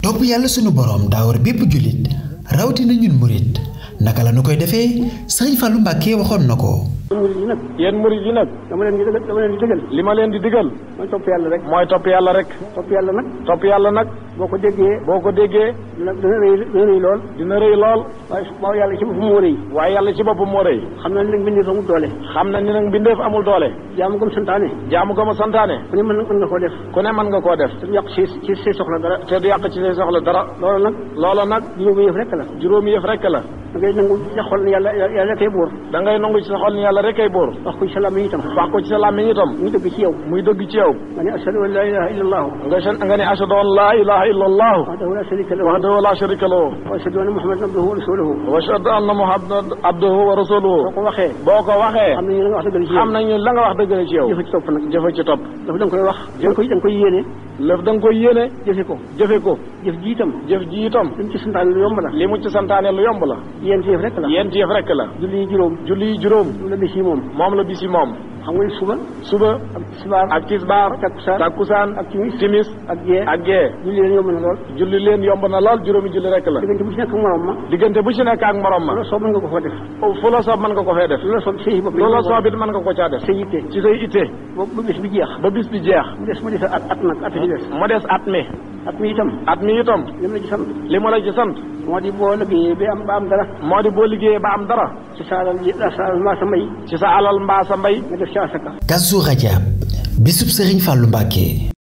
topp yàlla sunu boroom daa war bépp jullit rawatina ñun murit naka la nu koy defee Sëriñ Fallu Mbàkke waxoon na ko. yéen murit yi nag dama leen di digal li ma leen di digal mooy topp yàlla rek topp yàlla nag boo ko déggee dina rëy lool waaye yàlla ci boppam moo rëy xam na ni nag mbindeef amul doole jaamu ko ma santaane ku ne mën nga koo def te du yàq ci say soxla dara loolu nag juróomi yëf rek la da ngay nangu ci sa xol ni yàlla rekay buur da ngay nangu ci sa xol ni yàlla rekay buur wax ko ci sa làmmiñ itam muy dëgg ci yow nga ne ashhadu an la ilaha illa allah nga ne ashhadu an la ilaha illa allah wahdahu la sharika lahu wa ashhadu anna muhammadan abduhu wa rasuluhu abduhu wa rasuluhu boo ko waxee xam nañu la nga wax dëgg la ci yow jëfe ci topp dafa da nga koy wax da nga koy yéene lëf da nga koy yéene jëfe ko jëf ji itam li mu ci santaane lu yomb la yéen yëf rek la julli yi juróom moom la bis yi moom xam nga suba ak tisbaar takkusaan ak timis ak gee julli leen yomb na lool juróomi julli rek la diggante bu ci nekk ak morom ma fu la soob mën nga ko fee def lu la soob it mën nga ko caa def ci say itte ba bis bi jeex mu des at mi itam li ma la ci sant moo di boo liggéeyee ba am dara ci sa alal mbaa sa mbay nga def ci asaka. Kazu Rajab bisub Sëriñ Fallu Mbàkke.